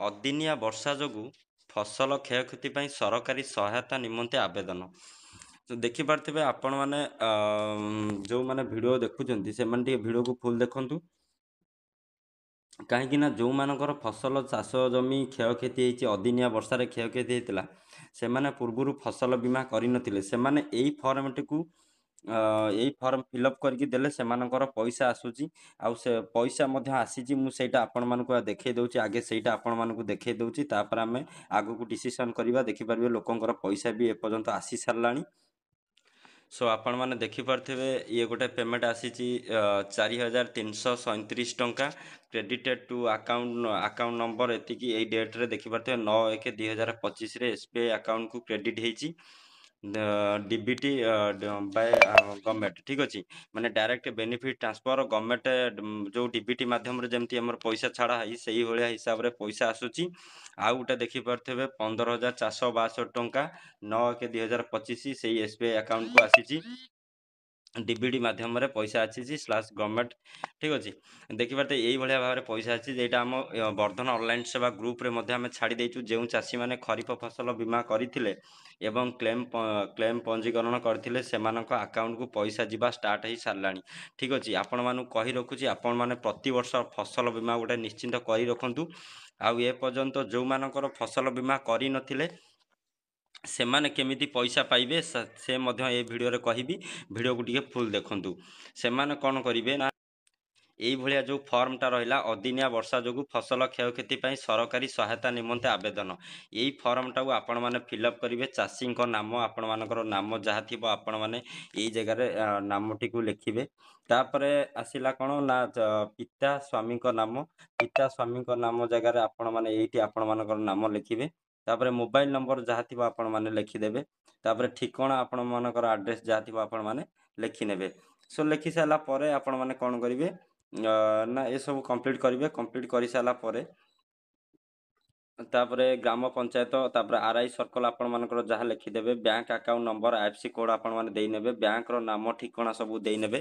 ଅଦିନିଆ ବର୍ଷା ଯୋଗୁଁ ଫସଲ କ୍ଷୟକ୍ଷତି ପାଇଁ ସରକାରୀ ସହାୟତା ନିମନ୍ତେ ଆବେଦନ। ତ ଦେଖିପାରୁଥିବେ ଆପଣମାନେ, ଯେଉଁମାନେ ଭିଡ଼ିଓ ଦେଖୁଛନ୍ତି ସେମାନେ ଟିକେ ଭିଡ଼ିଓକୁ ଫୁଲ୍ ଦେଖନ୍ତୁ, କାହିଁକି ନା ଯେଉଁମାନଙ୍କର ଫସଲ ଚାଷ ଜମି କ୍ଷୟକ୍ଷତି ହେଇଛି, ଅଦିନିଆ ବର୍ଷାରେ କ୍ଷୟକ୍ଷତି ହେଇଥିଲା, ସେମାନେ ପୂର୍ବରୁ ଫସଲ ବୀମା କରିନଥିଲେ, ସେମାନେ ଏଇ ଫର୍ମଟିକୁ ଏଇ ଫର୍ମ ଫିଲ୍ଅପ୍ କରିକି ଦେଲେ ସେମାନଙ୍କର ପଇସା ଆସୁଛି। ଆଉ ସେ ପଇସା ମଧ୍ୟ ଆସିଛି। ମୁଁ ସେଇଟା ଆପଣମାନଙ୍କୁ ଦେଖାଇ ଦେଉଛି ଆଗେ, ସେଇଟା ଆପଣମାନଙ୍କୁ ଦେଖାଇ ଦେଉଛି, ତାପରେ ଆମେ ଆଗକୁ ଡିସିସନ୍ କରିବା। ଦେଖିପାରିବେ, ଲୋକଙ୍କର ପଇସା ବି ଏପର୍ଯ୍ୟନ୍ତ ଆସି ସାରିଲାଣି। ସୋ ଆପଣମାନେ ଦେଖିପାରୁଥିବେ, ଇଏ ଗୋଟେ ପେମେଣ୍ଟ ଆସିଛି 4337 ଟଙ୍କା, କ୍ରେଡ଼ିଟେଡ଼ ଟୁ ଆକାଉଣ୍ଟ ନମ୍ବର ଏତିକି, ଏଇ ଡେଟ୍ରେ। ଦେଖିପାରୁଥିବେ, 9/1/2025ରେ ଏସ୍ ବି I ଆକାଉଣ୍ଟକୁ କ୍ରେଡ଼ିଟ୍ ହେଇଛି, ଡିବିଟି ବାଇ ଗଭର୍ଣ୍ଣମେଣ୍ଟ। ଠିକ୍ ଅଛି, ମାନେ ଡାଇରେକ୍ଟ ବେନିଫିଟ୍ ଟ୍ରାନ୍ସଫର୍, ଗଭର୍ଣ୍ଣମେଣ୍ଟ ଯେଉଁ ଡିବିଟି ମାଧ୍ୟମରେ ଯେମିତି ଆମର ପଇସା ଛାଡ଼ା ହେଇ, ସେଇଭଳିଆ ହିସାବରେ ପଇସା ଆସୁଛି। ଆଉ ଗୋଟେ ଦେଖିପାରୁଥିବେ, 15,462 ଟଙ୍କା 9/1/2025 ସେଇ ଏସ୍ ବି I ଆକାଉଣ୍ଟକୁ ଆସିଛି, ଡିବିଟି ମାଧ୍ୟମରେ ପଇସା ଆସିଛି ସ୍ଲାସ୍ ଗଭର୍ଣ୍ଣମେଣ୍ଟ। ଠିକ୍ ଅଛି, ଦେଖିପାରୁଥିବେ, ଏଇଭଳିଆ ଭାବରେ ପଇସା ଆସିଛି। ଏଇଟା ଆମ ବର୍ଦ୍ଧନ ଅନଲାଇନ୍ ସେବା ଗ୍ରୁପ୍ରେ ମଧ୍ୟ ଆମେ ଛାଡ଼ି ଦେଇଛୁ। ଯେଉଁ ଚାଷୀମାନେ ଖରିଫ ଫସଲ ବୀମା କରିଥିଲେ ଏବଂ କ୍ଲେମ୍ ପଞ୍ଜୀକରଣ କରିଥିଲେ, ସେମାନଙ୍କ ଆକାଉଣ୍ଟକୁ ପଇସା ଯିବା ଷ୍ଟାର୍ଟ ହେଇସାରିଲାଣି। ଠିକ୍ ଅଛି, ଆପଣମାନଙ୍କୁ କହି ରଖୁଛି, ଆପଣମାନେ ପ୍ରତିବର୍ଷ ଫସଲ ବୀମା ଗୋଟେ ନିଶ୍ଚିନ୍ତ କରି ରଖନ୍ତୁ। ଆଉ ଏ ପର୍ଯ୍ୟନ୍ତ ଯେଉଁମାନଙ୍କର ଫସଲ ବୀମା କରିନଥିଲେ, ସେମାନେ କେମିତି ପଇସା ପାଇବେ, ସେ ମଧ୍ୟ ଏ ଭିଡ଼ିଓରେ କହିବି। ଭିଡ଼ିଓକୁ ଟିକେ ଫୁଲ୍ ଦେଖନ୍ତୁ। ସେମାନେ କ'ଣ କରିବେ ନା, ଏଇଭଳିଆ ଯେଉଁ ଫର୍ମଟା ରହିଲା, ଅଦିନିଆ ବର୍ଷା ଯୋଗୁଁ ଫସଲ କ୍ଷୟକ୍ଷତି ପାଇଁ ସରକାରୀ ସହାୟତା ନିମନ୍ତେ ଆବେଦନ, ଏଇ ଫର୍ମଟାକୁ ଆପଣମାନେ ଫିଲ୍ଅପ୍ କରିବେ। ଚାଷୀଙ୍କ ନାମ, ଆପଣମାନଙ୍କର ନାମ ଯାହା ଥିବ ଆପଣମାନେ ଏଇ ଜାଗାରେ ନାମଟିକୁ ଲେଖିବେ। ତାପରେ ଆସିଲା କ'ଣ ନା ପିତା ସ୍ୱାମୀଙ୍କ ନାମ। ପିତା ସ୍ୱାମୀଙ୍କ ନାମ ଜାଗାରେ ଆପଣମାନେ ଏଇଠି ଆପଣମାନଙ୍କର ନାମ ଲେଖିବେ। ତାପରେ ମୋବାଇଲ ନମ୍ବର ଯାହା ଥିବ ଆପଣମାନେ ଲେଖିଦେବେ। ତାପରେ ଠିକଣା, ଆପଣମାନଙ୍କର ଆଡ୍ରେସ୍ ଯାହା ଥିବ ଆପଣମାନେ ଲେଖିନେବେ। ସୋ ଲେଖି ସାରିଲା ପରେ ଆପଣମାନେ କ'ଣ କରିବେ ନା, ଏସବୁ କମ୍ପ୍ଲିଟ୍ କରିବେ। କମ୍ପ୍ଲିଟ୍ କରିସାରିଲା ପରେ ତାପରେ ଗ୍ରାମ ପଞ୍ଚାୟତ, ତାପରେ ଆର୍ I circle ଆପଣମାନଙ୍କର ଯାହା ଲେଖିଦେବେ। Bank account number, I F C code ଆପଣମାନେ ଦେଇନେବେ। ବ୍ୟାଙ୍କର ନାମ, ଠିକଣା ସବୁ ଦେଇନେବେ।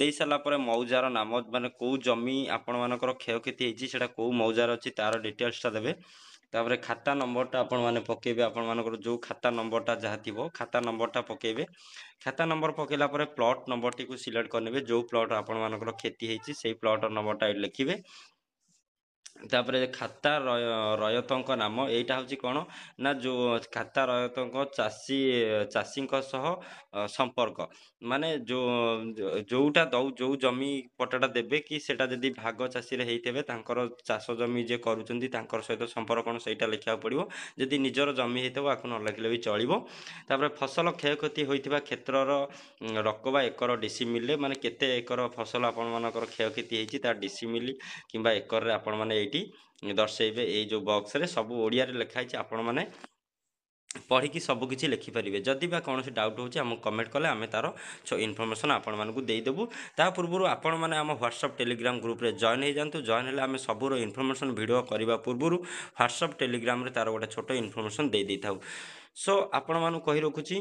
ଦେଇସାରିଲା ପରେ ମୌଜାର ନାମ, ମାନେ କେଉଁ ଜମି ଆପଣମାନଙ୍କର କ୍ଷୟକ୍ଷତି ହେଇଛି, ସେଇଟା କେଉଁ ମୌଜାର ଅଛି, ତା'ର ଡିଟେଲ୍ସଟା ଦେବେ। ତାପରେ ଖାତା ନମ୍ବରଟା ଆପଣମାନେ ପକାଇବେ। ଆପଣମାନଙ୍କର ଯେଉଁ ଖାତା ନମ୍ବରଟା ଯାହା ଥିବ, ଖାତା ନମ୍ବରଟା ପକାଇବେ। ଖାତା ନମ୍ବର ପକାଇଲା ପରେ ପ୍ଲଟ୍ ନମ୍ବରଟିକୁ ସିଲେକ୍ଟ କରିନେବେ। ଯେଉଁ ପ୍ଲଟ୍ ଆପଣମାନଙ୍କର କ୍ଷତି ହେଇଛି, ସେଇ ପ୍ଲଟ୍ ନମ୍ବରଟା ଏଇଠି ଲେଖିବେ। ତାପରେ ଖାତା ରୟତଙ୍କ ନାମ। ଏଇଟା ହେଉଛି କ'ଣ ନା, ଯେଉଁ ଖାତା ରୟତଙ୍କ ଚାଷୀଙ୍କ ସହ ସମ୍ପର୍କ, ମାନେ ଯେଉଁ ଯେଉଁଟା ଦଉ ଯେଉଁ ଜମି ପଟ୍ଟାଟା ଦେବେ କି ସେଇଟା ଯଦି ଭାଗ ଚାଷୀରେ ହେଇଥିବେ, ତାଙ୍କର ଚାଷ ଜମି ଯିଏ କରୁଛନ୍ତି ତାଙ୍କର ସହିତ ସମ୍ପର୍କ କ'ଣ, ସେଇଟା ଲେଖିବାକୁ ପଡ଼ିବ। ଯଦି ନିଜର ଜମି ହେଇଥିବ, ଆକୁ ନ ଲେଖିଲେ ବି ଚଳିବ। ତାପରେ ଫସଲ କ୍ଷୟକ୍ଷତି ହୋଇଥିବା କ୍ଷେତ୍ରର ରକବା, ଏକର, ଡିସିମିଲରେ, ମାନେ କେତେ ଏକର ଫସଲ ଆପଣମାନଙ୍କର କ୍ଷୟକ୍ଷତି ହେଇଛି, ତା ଡିସିମିଲି କିମ୍ବା ଏକରରେ ଆପଣମାନେ ଏଇଠି ଦର୍ଶେଇବେ। ଏଇ ଯେଉଁ ବକ୍ସରେ ସବୁ ଓଡ଼ିଆରେ ଲେଖା ହେଇଛି, ଆପଣମାନେ ପଢ଼ିକି ସବୁକିଛି ଲେଖିପାରିବେ। ଯଦି ବା କୌଣସି ଡାଉଟ୍ ହେଉଛି, ଆମକୁ କମେଣ୍ଟ କଲେ ଆମେ ତା'ର ଇନଫର୍ମେସନ୍ ଆପଣମାନଙ୍କୁ ଦେଇଦେବୁ। ତା ପୂର୍ବରୁ ଆପଣମାନେ ଆମ ହ୍ୱାଟ୍ସଅପ୍, ଟେଲିଗ୍ରାମ ଗ୍ରୁପ୍ରେ ଜଏନ୍ ହେଇଯାଆନ୍ତୁ। ଜଏନ୍ ହେଲେ ଆମେ ସବୁର ଇନଫର୍ମେସନ୍ ଭିଡ଼ିଓ କରିବା ପୂର୍ବରୁ ହ୍ୱାଟ୍ସଅପ୍, ଟେଲିଗ୍ରାମରେ ତା'ର ଗୋଟେ ଛୋଟ ଇନଫର୍ମେସନ୍ ଦେଇଦେଇଥାଉ। ସୋ ଆପଣମାନଙ୍କୁ କହି ରଖୁଛି,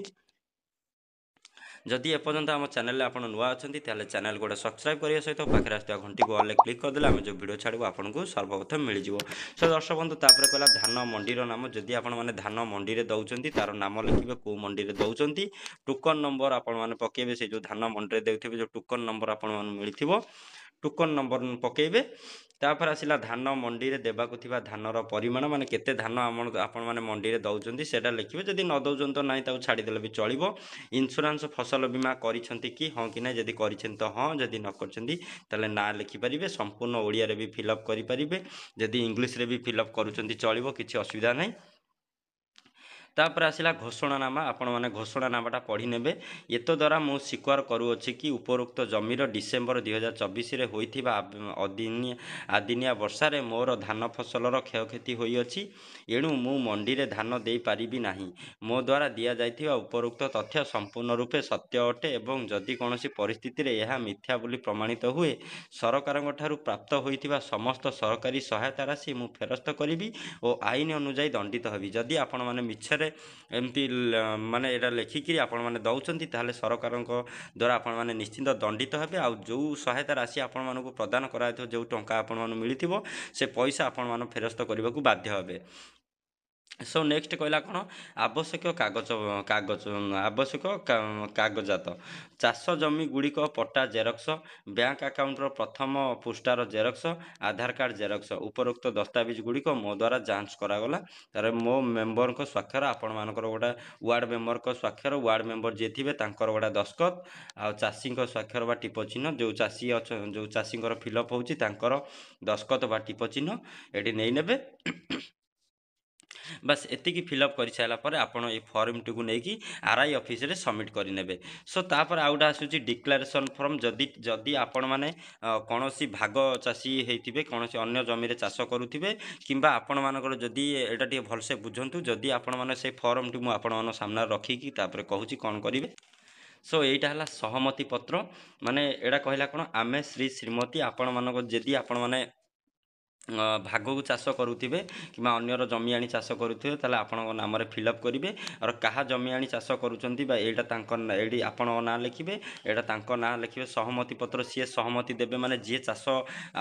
ଯଦି ଏପର୍ଯ୍ୟନ୍ତ ଆମ ଚ୍ୟାନେଲରେ ଆପଣ ନୂଆ ଅଛନ୍ତି, ତାହେଲେ ଚ୍ୟାନେଲ ଗୋଟେ ସବସ୍କ୍ରାଇବ୍ କରିବା ସହିତ ପାଖରେ ଆସୁଥିବା ଘଣ୍ଟିକୁ ଅଲ୍ରେ କ୍ଲିକ୍ କରିଦେଲେ ଆମେ ଯେଉଁ ଭିଡ଼ିଓ ଛାଡ଼ିବୁ ଆପଣଙ୍କୁ ସର୍ବପ୍ରଥମେ ମିଳିଯିବ। ସୋ ଦର୍ଶକ ବନ୍ଧୁ, ତାପରେ କହିଲା ଧାନ ମଣ୍ଡିର ନାମ। ଯଦି ଆପଣମାନେ ଧାନ ମଣ୍ଡିରେ ଦେଉଛନ୍ତି, ତାର ନାମ ଲେଖିବେ, କେଉଁ ମଣ୍ଡିରେ ଦେଉଛନ୍ତି। ଟୋକନ୍ ନମ୍ବର ଆପଣମାନେ ପକାଇବେ। ସେ ଯେଉଁ ଧାନ ମଣ୍ଡିରେ ଦେଉଥିବେ, ଯେଉଁ ଟୋକନ୍ ନମ୍ବର ଆପଣମାନଙ୍କୁ ମିଳିଥିବ, ଟୋକନ୍ ନମ୍ବର ପକାଇବେ। ତାପରେ ଆସିଲା ଧାନ ମଣ୍ଡିରେ ଦେବାକୁ ଥିବା ଧାନର ପରିମାଣ, ମାନେ କେତେ ଧାନ ଆପଣମାନେ ମଣ୍ଡିରେ ଦେଉଛନ୍ତି ସେଇଟା ଲେଖିବେ। ଯଦି ନ ଦେଉଛନ୍ତି ତ ନାହିଁ, ତାକୁ ଛାଡ଼ିଦେଲେ ବି ଚଳିବ। ଇନ୍ସୁରାନ୍ସ ଫସଲ ବୀମା କରିଛନ୍ତି କି, ହଁ କି ନାହିଁ? ଯଦି କରିଛନ୍ତି ତ ହଁ, ଯଦି ନ କରିଛନ୍ତି ତାହେଲେ ନା ଲେଖିପାରିବେ। ସମ୍ପୂର୍ଣ୍ଣ ଓଡ଼ିଆରେ ବି ଫିଲ୍ଅପ୍ କରିପାରିବେ। ଯଦି ଇଂଲିଶରେ ବି ଫିଲ୍ଅପ୍ କରୁଛନ୍ତି ଚଳିବ, କିଛି ଅସୁବିଧା ନାହିଁ। ତାପରେ ଆସିଲା ଘୋଷଣାନାମା। ଆପଣମାନେ ଘୋଷଣାନାମାଟା ପଢ଼ି ନେବେ। ଏତଦ୍ୱାରା ମୁଁ ସ୍ୱୀକାର କରୁଅଛି କି ଉପରୋକ୍ତ ଜମିର ଡିସେମ୍ବର 2024ରେ ହୋଇଥିବା ଆଦିନିଆ ବର୍ଷାରେ ମୋର ଧାନ ଫସଲର କ୍ଷୟକ୍ଷତି ହୋଇଅଛି। ଏଣୁ ମୁଁ ମଣ୍ଡିରେ ଧାନ ଦେଇପାରିବି ନାହିଁ। ମୋ ଦ୍ୱାରା ଦିଆଯାଇଥିବା ଉପରୋକ୍ତ ତଥ୍ୟ ସମ୍ପୂର୍ଣ୍ଣ ରୂପେ ସତ୍ୟ ଅଟେ ଏବଂ ଯଦି କୌଣସି ପରିସ୍ଥିତିରେ ଏହା ମିଥ୍ୟା ବୋଲି ପ୍ରମାଣିତ ହୁଏ, ସରକାରଙ୍କ ଠାରୁ ପ୍ରାପ୍ତ ହୋଇଥିବା ସମସ୍ତ ସରକାରୀ ସହାୟତା ରାଶି ମୁଁ ଫେରସ୍ତ କରିବି ଓ ଆଇନ ଅନୁଯାୟୀ ଦଣ୍ଡିତ ହେବି। ଯଦି ଆପଣମାନେ ମିଛରେ ମିଛରେ ଏମିତି ମାନେ ଏଇଟା ଲେଖିକିରି ଆପଣମାନେ ଦେଉଛନ୍ତି, ତାହେଲେ ସରକାରଙ୍କ ଦ୍ୱାରା ଆପଣମାନେ ନିଶ୍ଚିନ୍ତ ଦଣ୍ଡିତ ହେବେ। ଆଉ ଯେଉଁ ସହାୟତା ରାଶି ଆପଣମାନଙ୍କୁ ପ୍ରଦାନ କରାଯାଇଥିବ, ଯେଉଁ ଟଙ୍କା ଆପଣମାନଙ୍କୁ ମିଳିଥିବ, ସେ ପଇସା ଆପଣମାନେ ଫେରସ୍ତ କରିବାକୁ ବାଧ୍ୟ ହେବେ। ସୋ ନେକ୍ସଟ କହିଲା କ'ଣ? ଆବଶ୍ୟକ କାଗଜ କାଗଜ ଆବଶ୍ୟକ କାଗଜାତ: ଚାଷ ଜମି ଗୁଡ଼ିକ ପଟ୍ଟା ଜେରକ୍ସ, ବ୍ୟାଙ୍କ ଆକାଉଣ୍ଟର ପ୍ରଥମ ପୃଷ୍ଠାର ଜେରକ୍ସ, ଆଧାର କାର୍ଡ଼ ଜେରକ୍ସ। ଉପରୋକ୍ତ ଦସ୍ତାବିଜ ଗୁଡ଼ିକ ମୋ ଦ୍ୱାରା ଯାଞ୍ଚ କରାଗଲା। ତାର ମୋ ମେମ୍ବରଙ୍କ ସ୍ୱାକ୍ଷର, ଆପଣମାନଙ୍କର ଗୋଟେ ୱାର୍ଡ଼ ମେମ୍ବରଙ୍କ ସ୍ୱାକ୍ଷର, ୱାର୍ଡ଼ ମେମ୍ବର ଯିଏ ଥିବେ ତାଙ୍କର ଗୋଟେ ଦସ୍ତଖତ, ଆଉ ଚାଷୀଙ୍କ ସ୍ୱାକ୍ଷର ବା ଟିପ ଚିହ୍ନ, ଯେଉଁ ଚାଷୀ ଅଛ, ଯେଉଁ ଚାଷୀଙ୍କର ଫିଲଅପ୍ ହେଉଛି ତାଙ୍କର ଦସ୍ତଖତ ବା ଟିପ ଚିହ୍ନ ଏଠି ନେଇନେବେ। ବାସ୍, ଏତିକି ଫିଲ୍ଅପ୍ କରିସାରିଲା ପରେ ଆପଣ ଏଇ ଫର୍ମଟିକୁ ନେଇକି ଆର୍ I ଅଫିସରେ ସବମିଟ୍ କରିନେବେ। ସୋ ତାପରେ ଆଉ ଗୋଟେ ଆସୁଛି ଡିକ୍ଲାରେସନ୍ ଫର୍ମ। ଯଦି ଆପଣମାନେ କୌଣସି ଭାଗ ଚାଷୀ ହେଇଥିବେ, କୌଣସି ଅନ୍ୟ ଜମିରେ ଚାଷ କରୁଥିବେ, କିମ୍ବା ଆପଣମାନଙ୍କର ଯଦି, ଏଇଟା ଟିକେ ଭଲସେ ବୁଝନ୍ତୁ, ଯଦି ଆପଣମାନେ ସେଇ ଫର୍ମଟି ମୁଁ ଆପଣମାନଙ୍କ ସାମ୍ନାରେ ରଖିକି ତାପରେ କହୁଛି କ'ଣ କରିବେ। ସୋ ଏଇଟା ହେଲା ସହମତି ପତ୍ର। ମାନେ ଏଇଟା କହିଲା କ'ଣ? ଆମେ ଶ୍ରୀ ଶ୍ରୀମତୀ, ଆପଣମାନଙ୍କ ଯଦି ଆପଣମାନେ ଭାଗକୁ ଚାଷ କରୁଥିବେ କିମ୍ବା ଅନ୍ୟର ଜମି ଆଣି ଚାଷ କରୁଥିବେ, ତାହେଲେ ଆପଣଙ୍କ ନାମରେ ଫିଲ୍ଅପ୍ କରିବେ। ଆଉ କାହା ଜମି ଆଣି ଚାଷ କରୁଛନ୍ତି ବା ଏଇଟା ତାଙ୍କ, ଏଇଠି ଆପଣଙ୍କ ନାଁ ଲେଖିବେ, ଏଇଟା ତାଙ୍କ ନାଁ ଲେଖିବେ। ସହମତି ପତ୍ର, ସିଏ ସହମତି ଦେବେ, ମାନେ ଯିଏ ଚାଷ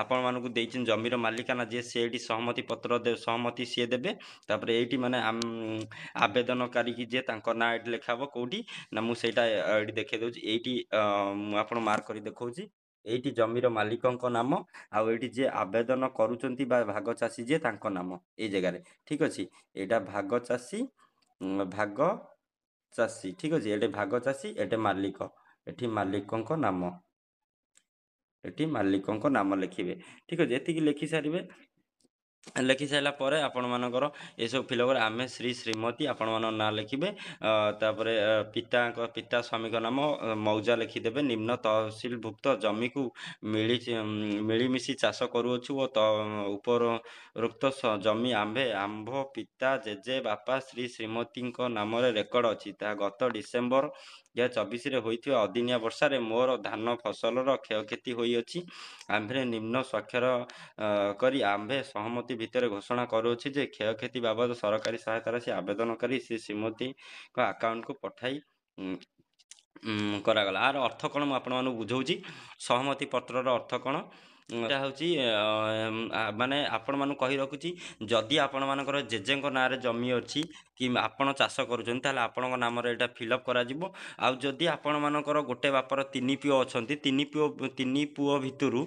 ଆପଣମାନଙ୍କୁ ଦେଇଛନ୍ତି, ଜମିର ମାଲିକାନା ଯିଏ, ସେ ଏଇଠି ସହମତି ପତ୍ର, ସହମତି ସିଏ ଦେବେ। ତାପରେ ଏଇଠି ମାନେ ଆବେଦନକାରୀ ଯିଏ ତାଙ୍କ ନାଁ ଏଇଠି ଲେଖା ହେବ। କେଉଁଠି ନା ମୁଁ ସେଇଟା ଏଇଠି ଦେଖାଇ ଦେଉଛି। ଏଇଠି ମୁଁ ଆପଣ ମାର୍କ କରି ଦେଖାଉଛି। ଏଇଠି ଜମିର ମାଲିକଙ୍କ ନାମ, ଆଉ ଏଇଠି ଯିଏ ଆବେଦନ କରୁଛନ୍ତି ବା ଭାଗ ଚାଷୀ ଯିଏ ତାଙ୍କ ନାମ ଏଇ ଜାଗାରେ। ଠିକ୍ ଅଛି? ଏଇଟା ଭାଗ ଚାଷୀ, ଭାଗ ଚାଷୀ। ଠିକ୍ ଅଛି? ଏଠି ଭାଗ ଚାଷୀ, ଏଠି ମାଲିକ, ଏଠି ମାଲିକଙ୍କ ନାମ, ଏଠି ମାଲିକଙ୍କ ନାମ ଲେଖିବେ। ଠିକ୍ ଅଛି? ଏତିକି ଲେଖି ସାରିବେ। ଲେଖି ସାରିଲା ପରେ ଆପଣମାନଙ୍କର ଏସବୁ ଫିଲ୍ଅପ୍ କରି ଆମେ ଶ୍ରୀ ଶ୍ରୀମତୀ ଆପଣମାନଙ୍କ ନାଁ ଲେଖିବେ। ତାପରେ ପିତାଙ୍କ, ପିତା ସ୍ୱାମୀଙ୍କ ନାମ, ମୌଜା ଲେଖିଦେବେ। ନିମ୍ନ ତହସିଲଭୁକ୍ତ ଜମିକୁ ମିଳି ମିଳିମିଶି ଚାଷ କରୁଅଛୁ ଓ ତ ଉପରୋକ୍ତ ଜମି ଆମ୍ଭେ ଆମ୍ଭ ପିତା, ଜେଜେ ବାପା, ଶ୍ରୀ ଶ୍ରୀମତୀଙ୍କ ନାମରେ ରେକର୍ଡ଼ ଅଛି। ତାହା ଗତ ଡିସେମ୍ବର 2024ରେ ହୋଇଥିବା ଅଦିନିଆ ବର୍ଷାରେ ମୋର ଧାନ ଫସଲର କ୍ଷୟକ୍ଷତି ହୋଇଅଛି। ଆମ୍ଭେ ନିମ୍ନ ସ୍ୱାକ୍ଷର କରି ଆମ୍ଭେ ସହମତି ଭିତରେ ଘୋଷଣା କରୁଅଛି ଯେ କ୍ଷୟକ୍ଷତି ବାବଦ ସରକାରୀ ସହାୟତା ରାଶି ଆବେଦନକାରୀ ଶ୍ରୀ ଶ୍ରୀମତୀଙ୍କ ଆକାଉଣ୍ଟକୁ ପଠାଇ କରାଗଲା। ଆର ଅର୍ଥ କ'ଣ ମୁଁ ଆପଣମାନଙ୍କୁ ବୁଝାଉଛି। ସହମତି ପତ୍ରର ଅର୍ଥ କ'ଣ? ଏଇଟା ହେଉଛି ମାନେ ଆପଣମାନଙ୍କୁ କହି ରଖୁଛି, ଯଦି ଆପଣମାନଙ୍କର ଜେଜେଙ୍କ ନାଁରେ ଜମି ଅଛି କି ଆପଣ ଚାଷ କରୁଛନ୍ତି, ତାହେଲେ ଆପଣଙ୍କ ନାମରେ ଏଇଟା ଫିଲ୍ଅପ୍ କରାଯିବ। ଆଉ ଯଦି ଆପଣମାନଙ୍କର ଗୋଟେ ବାପର ତିନି ପୁଅ ଅଛନ୍ତି, ତିନି ପୁଅ ଭିତରୁ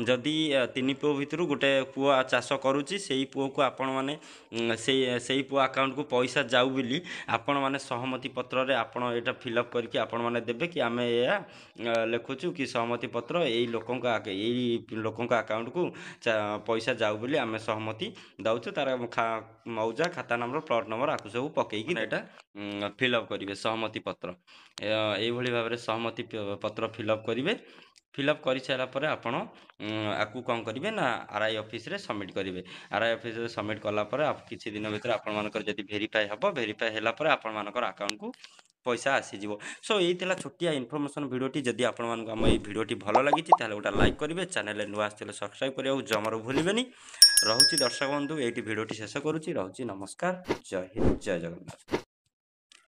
ଯଦି ତିନି ପୁଅ ଭିତରୁ ଗୋଟେ ପୁଅ ଚାଷ କରୁଛି, ସେଇ ପୁଅକୁ ଆପଣମାନେ ସେଇ ପୁଅ ଆକାଉଣ୍ଟକୁ ପଇସା ଯାଉ ବୋଲି ଆପଣମାନେ ସହମତି ପତ୍ରରେ ଆପଣ ଏଇଟା ଫିଲ୍ଅପ୍ କରିକି ଆପଣମାନେ ଦେବେ କି ଆମେ ଏହା ଲେଖୁଛୁ କି ସହମତି ପତ୍ର ଏଇ ଲୋକଙ୍କ ଆକାଉଣ୍ଟକୁ ପଇସା ଯାଉ ବୋଲି ଆମେ ସହମତି ଦେଉଛୁ। ତାର ମୌଜା, ଖାତା ନମ୍ବର, ପ୍ଲଟ୍ ନମ୍ବର ଆକୁ ସବୁ ପକେଇକି ଏଇଟା ଫିଲ୍ଅପ୍ କରିବେ ସହମତି ପତ୍ର। ଏଇଭଳି ଭାବରେ ସହମତି ପତ୍ର ଫିଲ୍ଅପ୍ କରିବେ। ଫିଲ୍ଅପ୍ କରିସାରିଲା ପରେ ଆପଣ ଆକୁ କ'ଣ କରିବେ ନା ଆର୍ I ଅଫିସରେ ସବମିଟ୍ କରିବେ। ଆର୍ I ଅଫିସରେ ସବମିଟ୍ କଲା ପରେ କିଛି ଦିନ ଭିତରେ ଆପଣମାନଙ୍କର ଯଦି ଭେରିଫାଏ ହେବ, ଭେରିଫାଏ ହେଲା ପରେ ଆପଣମାନଙ୍କର ଆକାଉଣ୍ଟକୁ ପଇସା ଆସିଯିବ। ସୋ ଏଇ ଥିଲା ଛୋଟିଆ ଇନଫର୍ମେସନ୍ ଭିଡ଼ିଓଟି। ଯଦି ଆପଣମାନଙ୍କୁ ଆମ ଏଇ ଭିଡ଼ିଓଟି ଭଲ ଲାଗିଛି, ତାହେଲେ ଗୋଟେ ଲାଇକ୍ କରିବେ। ଚ୍ୟାନେଲରେ ନୂଆ ଆସିଥିଲେ ସବସ୍କ୍ରାଇବ୍ କରିବାକୁ ଜମାରୁ ଭୁଲିବେନି। ରହୁଛି ଦର୍ଶକ ବନ୍ଧୁ, ଏଇଠି ଭିଡ଼ିଓଟି ଶେଷ କରୁଛି। ରହୁଛି, ନମସ୍କାର, ଜୟ ହିନ୍ଦ, ଜୟ ଜଗନ୍ନାଥ।